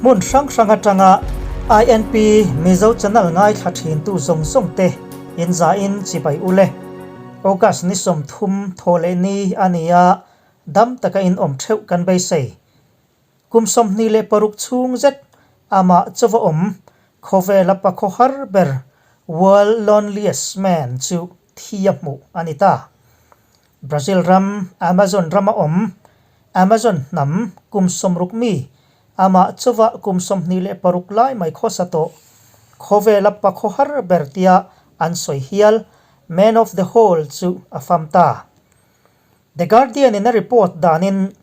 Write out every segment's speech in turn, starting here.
Hmun hrang hrang atanga INP Mizo channel ngaithla thintu zawng zawng te in zahin chibai u le. August ni 30 thaw leh ni a ni a, dam taka in awm theuh kan beisei. Kum 26 chhung zet amah chauva awm khawvela pakhaw har ber World Loneliest Man chu thi a hmuh a ni ta. Brazil ram Amazon rama awm Amazon hnam kum 60 mi amah chauva kum 26 lai mai khawsa tawh khawvela pakhaw har ber tia an sawi hial Man of the Hole chu a fam ta. The Guardian in a report danin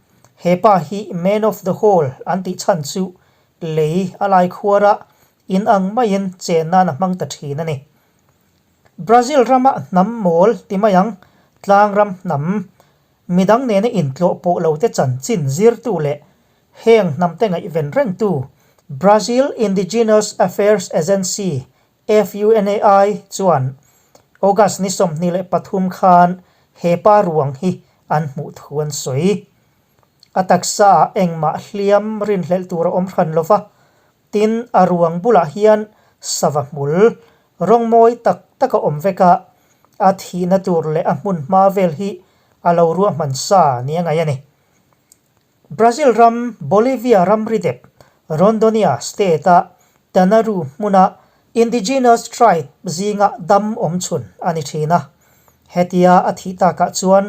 he pa hi Man of the Hole an tih chhan chu lei a lai khuara in ang maiin chen nan a hmang ta thin a ni. Brazil rama hnam mawl ti mai ang, tlang ram hnam, midang nena intlawh pawh lo te chanchin zirtu leh heng hnam te ngaihven rengtu Brazil Indigenous Affairs Agency, FUNAI, chuan August ni 23 khan he pa ruang hi an hmuh thu an sawi. A taksa ah engmah hliam rinhlelh tur a awm hran lova, Tin, a ruang bulah hian sava hmul rawng mawi tak tak a awm vek a, a thihna tur leh a hmun hma vel hi a lo ruahman sa ni a ngaih a ni. Brazil ram Bolivia ramri dep Rondonia state-a Tanaru hmuna indigenous tribe zinga dam awm chhun a ni thin a. Hetia a thih takah chuan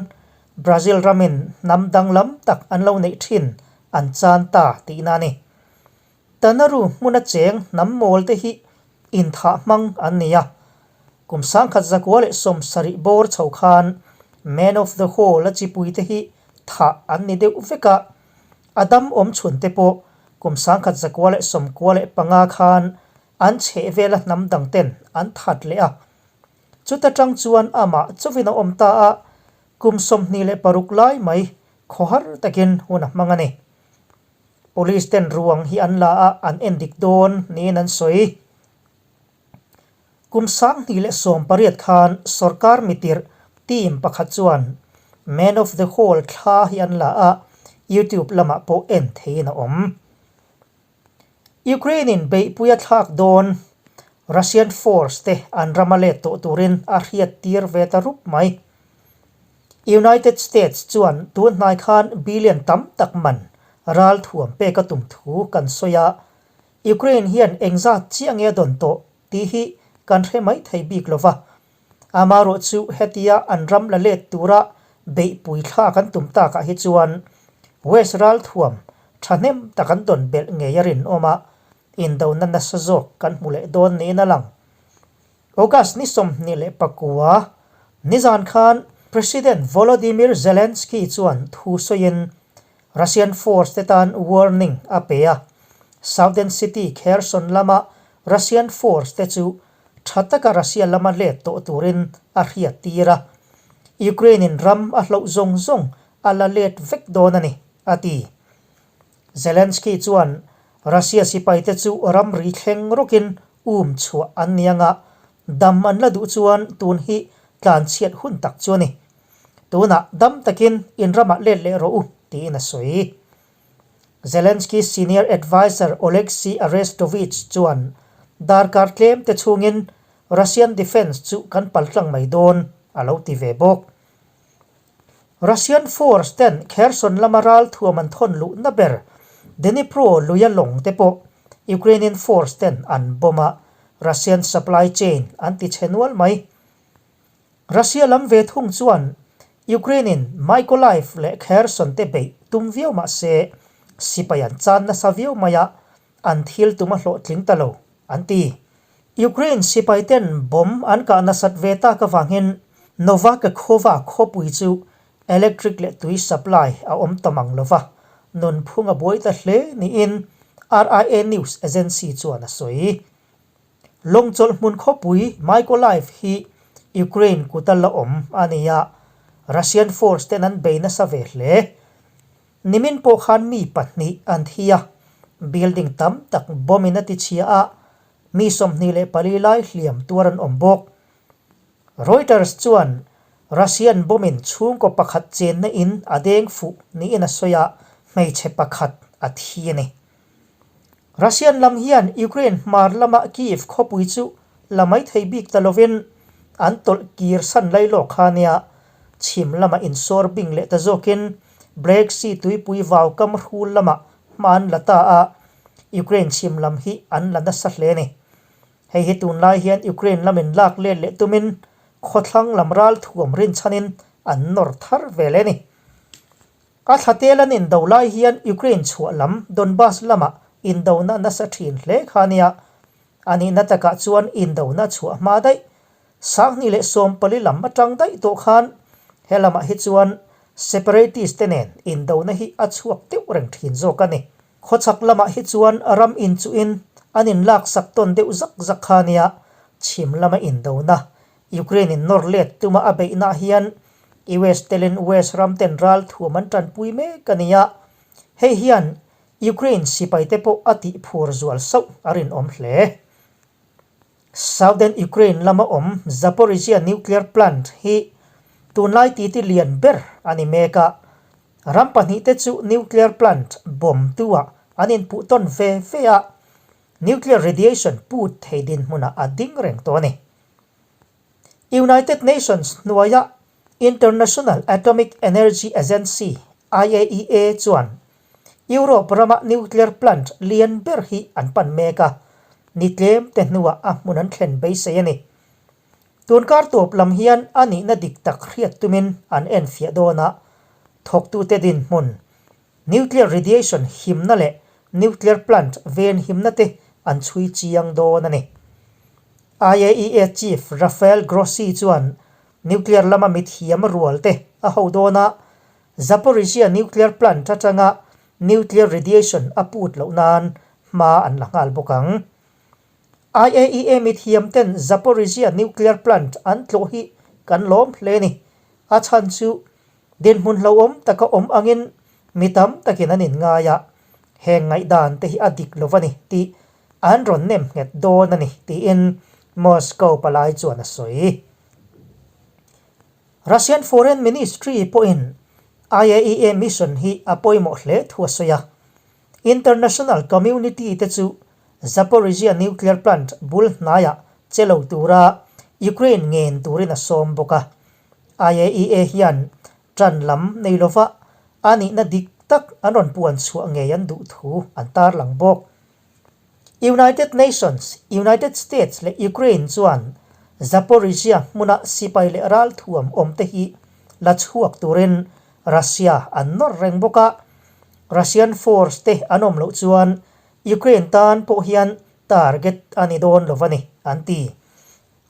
Brazil ramin hnam danglam tak an lo neih thin an chan ta tihna a ni. Tanaru hmuna cheng hnam mawl te hi inthah hmang an ni a, kum 1970 bawr chho khan Man of the Hall a chipui te hi thah an ni deuh vek a, a dam awm chhun te pawh kum 1995 khan an chheh vela hnam dang ten an that leh a. Chuta tang chuan amah chauhin a awm ta a, kum 26 lai mai khawhar takin hun a hmang a ni. Police ten ruang hi an la a, an en dik dawn niin an sawi. Kum 2018 khan sorkar mitirh team pakhat chuan Man of the Hole thla hi an la a, YouTube lamah pawh en theihin a awm. Ukraine in beihpui a thlak dawn Russian force te an rama let tawh turin a hriat tir ve ta rup mai. United States chuan tun hnai khan billion tam tak man ral thuam pek a tum thu kan sawi a, Ukraine hian engzat chiah nge a dawn tawh tih hi kan hre mai thei bik lo va. Amaherawh chu hetia an ram la let tura beihpui thla kan tum takah hi chuan West ral thuam thahnem tak an dawn belh ngei a rinawm a, indona nasa zawk kan hmu leh dawn niin a lang. August ni 29, nizan khan President Volodymyr Zelensky chuan thu sawiin Russian force te tan warning a pe a, Southern city Kherson lama Russian force te chu tha taka Russia lama let tawh turin a hriat tir a, Ukraine in ram a hloh zawng zawng a la let vek dawn a ni, a ti. Zelensky chuan Russia sipai te chu ramri thleng rawkin um chhuah an ni anga, dam an la duh chuan tun hi tlan chhiat hun tak chu a ni. Tunah dam takin in ramah let leh rawh u, tiin a sawi. Zelensky senior adviser Oleksiy Arestovych chuan darkar tlem te chhungin Russian defence chu kan paltlang mai dawn, a lo ti ve bawk. Russian force ten Kherson lama ral thuam an thawn luhna ber Dnipro luia lawng te pawh Ukrainian force ten an bomb a, Russian supply chain an ti chhe nual mai. Russia lam ve thung chuan Ukraine in Mykolaiv leh Kherson te beih tum viau mah se sipai an chan nasa viau mai a, an thil tum a hlawhtling ta lo, an ti. Ukraine sipai ten bomb an kah nasat ve tak avangin Novakakhova khawpui chu electric leh tui supply a awm ta mang lova, nunphung a buai ta hle niin RIA News agency chuan a sawi. Lawngchawlh hmun khawpui Mykolaiv hi Ukraine kuta la awm a ni a, Russian force ten an bei nasa ve hle. Nimin pawh khan mi pahnih an thi a, building tam tak bomb in a ti chhia a, mi 24 lai hliam tuar an awm bawk. Reuters chuan Russian bomb in chhungkaw pakhat chenna in a deng fuh niin a sawi a, hmeichhe pakhat a thi a ni. Russian lam hian Ukraine hmar lama Kyiv khawpui chu la mai thei bik ta lovin an tawlh kir san lai lawk kha nia chhim lama insawr bing leh ta zawkin Black Sea tuipui vau kam hrul lamah hma an la ta a, Ukraine chhim lam hi an la nasa hle a ni. Hei hi tunlai hian Ukraine lamin lak let leh tumin khawthlang lam ral thuam rinchhanin an nawr thar ve leh a ni. A thla tel an indo lai hian Ukraine chhuah lam Donbas lamah indona nasa thin hle kha a nia. A nihna takah chuan indona chhuah hma daih, 2014 lam atang daih tawh khan he lamah hi chuan separatist te nen indona hi a chhuak deuh reng thin zawk a ni. Khawchhak lamah hi chuan ram inchuhin an inlaksak tawn deuh zak zak kha a nia, chhim lama indona Ukraine in nawr let tuma a beihnaah hian US telin West ram ten ral thuam an tanpui mek a ni a, hei hian Ukraine sipaite pawh a tih phur zual sauh a rinawm hle. Southern Ukraine lama awm Zaporizhzhia nuclear plant hi tunlai titi lian ber a ni mek a, ram pahnihte chu nuclear plant bomb tu-ah an inpuh tawn ve ve a, nuclear radiation put thei dinhmunah a ding reng tawh a ni. United Nations hnuaia International Atomic Energy Agency, IAEA, chuan Europe rama nuclear plant lian ber hi an pan mek a, ni tlem te hnuah a hmun an thlen beisei a ni. Tunkar tawp lam hian a nihna dik tak hriat tumin an enfiah dawn a, thawktute dinhmun Nuclear radiation himna leh nuclear plant ven himna te an chhui chiang dawn a ni. IAEA chief Rafael Grossi chuan nuclear lama mithiam rual te a ho dawn a, Zaporizhzhia nuclear plant atanga nuclear radiation a put loh nan hma an la nghal bawk ang. IAEA mithiam ten Zaporizhzhia nuclear plant an tlawh hi kan lawm hle a ni. A chhan chu Dinhmun hlauhawm taka awm angin mi tam takin an inngai a, heng ngaihdan te hi a dik lo a ni tih an rawn nem nghet dawn a ni tiin Moscow palai chuan a sawi. Russian Foreign Ministry pawhin IAEA mission hi a pawimawh hle thu a sawi a, international community te chu Zaporizhzhia nuclear plant bul hnaiah che lo tura Ukraine ngen turin a sawm bawk a. IAEA hian ṭan lam nei lova a nihna dik tak an rawn puan chhuah ngei an duh thu an tarlang bawk. United Nations, United States leh Ukraine chuan Zaporizhzhia hmuna sipai leh ralthuam awmte hi la chhuak turin Russia an nawr reng bawk a, Russian force te an awm loh chuan Ukraine tan pawh hian target a ni dawn lo a ni, an ti.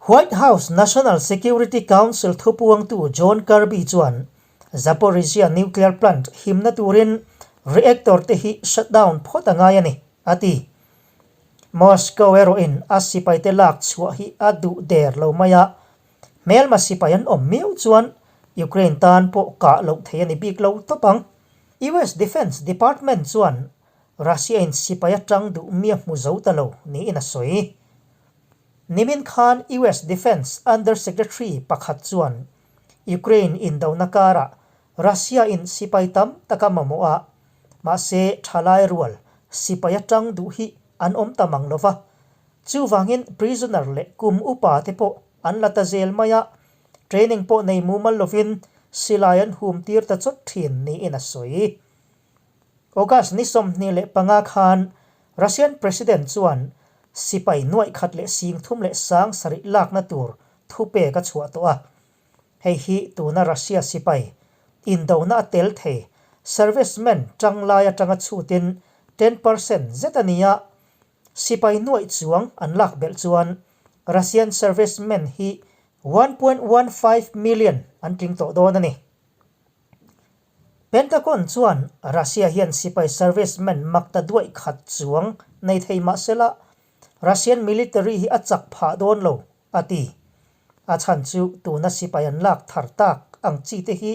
White House National Security Council thupuangtu John Kirby chuan Zaporizhzhia nuclear plant himna turin reactor te hi shutdown phawt a ngai a ni, a ti. Moscow erawhin a sipaite lak chhuah hi a duh der lo mai a, hmelma sipai an awm miau chuan Ukraine tan pawh kah loh thei a ni bik lo tawp ang. US Defense Department chuan Russia-in sipai atang duh mi a hmu zo ta lo niin a sawi. Nimin khan US Defence Under Secretary pakhat chuan Ukraine indona karah Russia-in sipai tam tak a mamawh a, mahse thalai rual sipai atang duh hi an awm ta mang lova. Chuvangin prisoner leh kum upa te pawh an la ta zel mai a, training pawh nei mumal lovin silai an hum tir ta chawt thin niin a sawi. August ni 25 khan Russian President chuan sipai nuaih khat leh sing thum leh sang sarih lakna tur thupek a chhuah tawh a. Hei hi tuna Russia sipai indona a tel thei servicemen tanglai atanga chhutin 10% zet a ni a, sipai nuaih chuang an lak belh chuan Russian servicemen hi 1.15 million an tling tawh dawn a ni. Pentagon chuan Russia hian sipai servicemen makta duaih khat chuang nei thei mah sela Russian military hi a chak phah dawn lo, a ti. A chhan chu tuna sipai an lak thar tak ang chi te hi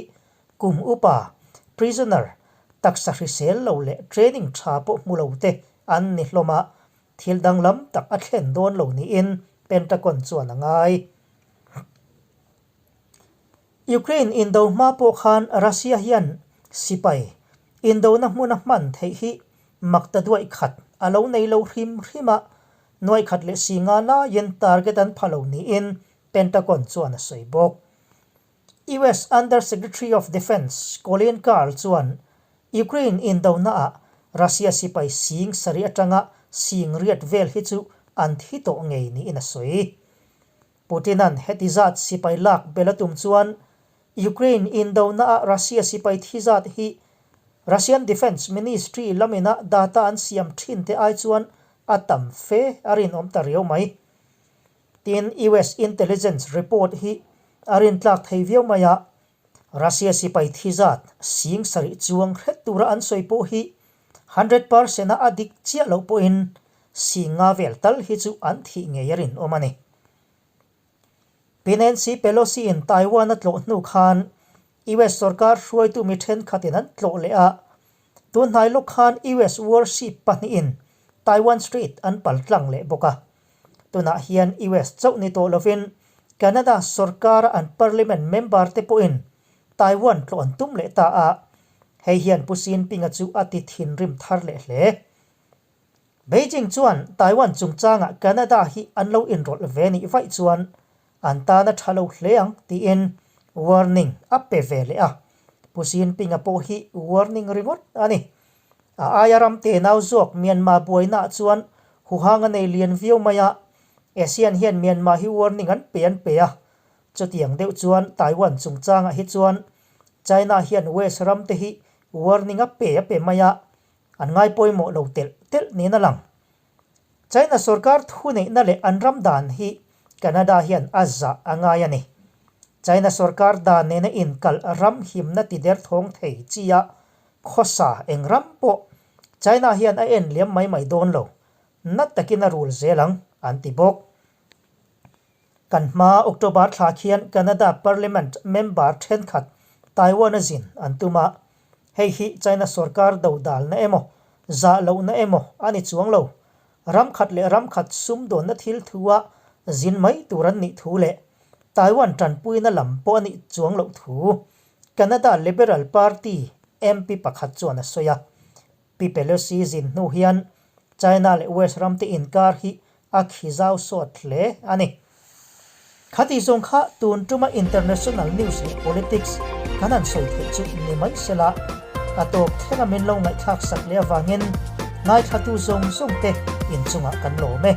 kum upa, prisoner, taksa hrisel lo leh training tha pawh hmu lo te an ni hlawm a, thil danglam tak a thlen dawn lo niin Pentagon chuan a ngai. Ukraine indo hma pawh khan Russia hian sipai indona hmuna hman theih hi makta duaih khat a lo nei lo hrim hrim a, nuai khat leh si nga laiin target an pha lo niin Pentagon chuan a sawi bawk. US Under Secretary of Defence Colin Carl chuan Ukraine indonaah Russia sipai sing sarih atanga sing riat vel hi chu an thi tawh ngei niin a sawi. Putin-a'n heti zat sipai lak bel a tum chuan Ukraine indonaah Russia sipai thi zat hi Russian Defence Ministry lamina data an siam thin te ai chuan a tam fe a rinawm ta riau mai. Tin, US intelligence report hi a rintlak thei viau mai a, Russia sipai thi zat sing sarih chuang hret tura an sawi pawh hi 100% a a dik chiah loh pawhin sing nga vel tal hi chu an thih ngei a rinawm a ni. Pi Nancy Pelosi-in Taiwan a tlawh hnu khan US sorkar hruaitu mi thenkhatin an tlawh leh a, tun hnai lawk khan US warship pahnihin Taiwan Strait an pal tlang leh bawk a. Tunah hian US chauh ni tawh lovin Canada sorkara an parliament member te pawhin Taiwan tlawh an tum leh ta a, hei hian Pu Xi Jinping-a chu a ti thinrim thar leh hle. Beijing chuan Taiwan chungchangah Canada hi an lo inrawlh ve nih vaih chuan an tan a tha lo hle ang tiin warning a pe ve leh a, Pu Xi Jinping-a pawh hi warning ringawt a ni. A aia ram tenau zawk Myanmar buainaah chuan huhang a nei lian viau mai a, ASEAN hian Myanmar hi warning an pe an pe a, chutiang deuh chuan Taiwan chungchangah hi chuan China hian West ram te hi warning a pe a pe mai a, an ngai pawimawh lo telh telh niin a lang. China sorkar thuneihna leh an ram dan hi Canada hian a zah a ngai a ni. China sorkar dan nena inkalh ram himna ti derthawng thei chi a khawsa eng ram pawh China hian a en liam mai mai dawn lo, na takin a rul zel ang, an ti bawk. Kan hma October thla khian Canada Parliament member thenkhat Taiwan a zin an tum a, Hei hi China sorkar do dalna emaw, zah lohna emaw a ni chuang lo. Ram khat leh ram khat sumdawnna thil thua zin mai tur an nih thu leh Taiwan tanpuina lam pawh a nih chuang loh thu Canada Liberal Party MP pakhat chuan a sawi a. Pi Pelosi zin hnu hian China leh West ramte inkar hi a khi zau sawt hle a ni. Khati zawng kha tun tuma international news leh politics kan han sawi theih chu ni mai sela, a tawp thlenga min lo ngaihthlak sak leh avangin ngaithlatu zawng zawng te inchungah kan lawm e.